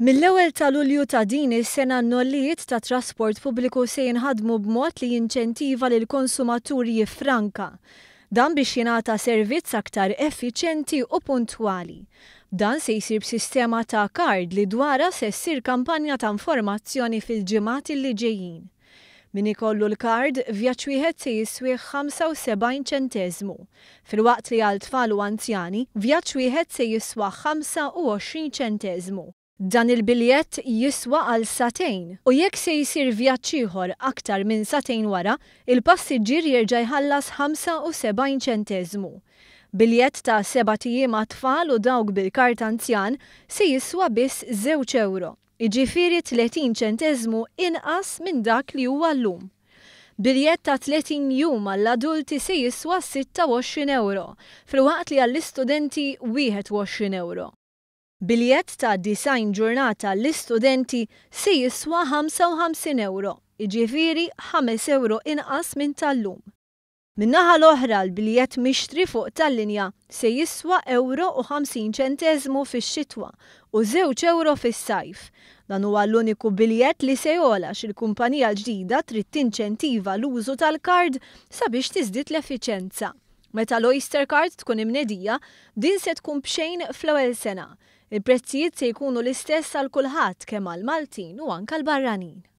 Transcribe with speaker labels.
Speaker 1: Mill-ewwel ta' Lulju ta' din is-sena n-nollijiet ta' trasport pubbliku se jinħadmu b'mod li jinċentiva lill-konsumatur jiffranka. Dan biex jingħata servizz aktar effiċjenti u puntwali. Dan se jsir b'sistema ta' kard li dwarha se ssir kampanja ta' informazzjoni fil-ġimgħat li ġejjin. Min ikollu l-kard, vjaġġ wieħed se jiswih 75 ċenteżmu. Filwaqt li għal tfal u anzjani, vjaġġ wieħed se jiswa 25 ċenteżmu. Dan il-biljett jiswa għal sagħtejn u jekk se jsir vjaġġ ieħor aktar minn sagħtejn wara, il-passiġġier jerġa' jħallas 75 ċenteżmu. Biljett ta' sebat ijiem għat-tfal u dawk bil-kard anzjan se jiswa biss żewġ ewro, jiġifieri 30 ċenteżmu inqas minn dak li huwa llum. Biljett ta' 30 jum għall-adulti se jiswa 26 ewro, filwaqt li għall-istudenti 21 ewro. Biljett ta' 90 ġurnata għall-istudenti se jiswa 55 ewro, jiġifieri 5 ewro inqas minn tal-lum. Min-naħa l-oħra l-biljett mixtri fuq tal-linja se jiswa ewro u 50 ċenteżmu fix-xitwa u żewġ ewro fis-sajf. Dan huwa l-uniku biljett li se jogħla għax il-kumpanija l-ġdida trid tinċentiva l-użu tal-kard sabiex tiżdied l-effiċenza. Meta l-Oyster Card tkun imnedija, din se tkun b'xejn fl-ewwel sena. Il-prezzijiet se jkunu l-istess għal kulħadd kemm għall-Maltin u anke l-barranin.